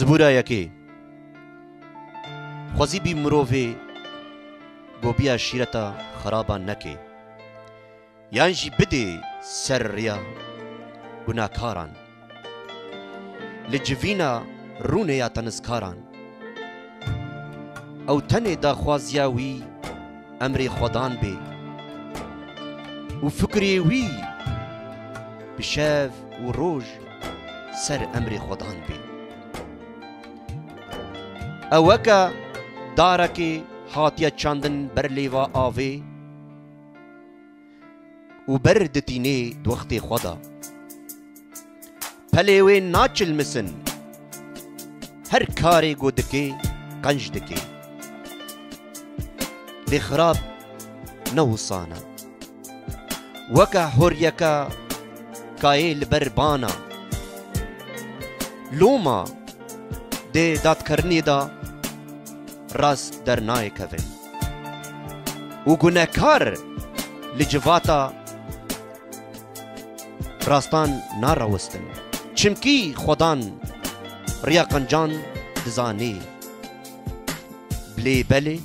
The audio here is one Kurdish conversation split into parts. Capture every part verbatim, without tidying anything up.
Zibûra yekê. Xwezî bî mirovê gobiya şîreta xiraban neke, yan jî bidê ser riya gunakaran, li civîna rûnê ya tenizkaran. Ew tenê daxwaziya wî emrê Xwedan bê û fikrê wî bi şev û roj ser emrê Xwedan bê. Ew weke darekê hatiye çandin ber lêva avê û ber ditînê di wextê xwe de. Pelê wê naçilmisin, her karê ku dike, qenc dike. Lê xirab ne wisan e. Weke horyeke kayê li ber bana. Loma dê dadkirinê de rast dernayê kevin. Û gunekar li civata rastan narewistin. Çimkî Xwedan riya qencan dizanê. Bilê belê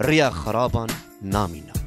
riya xiraban namîna.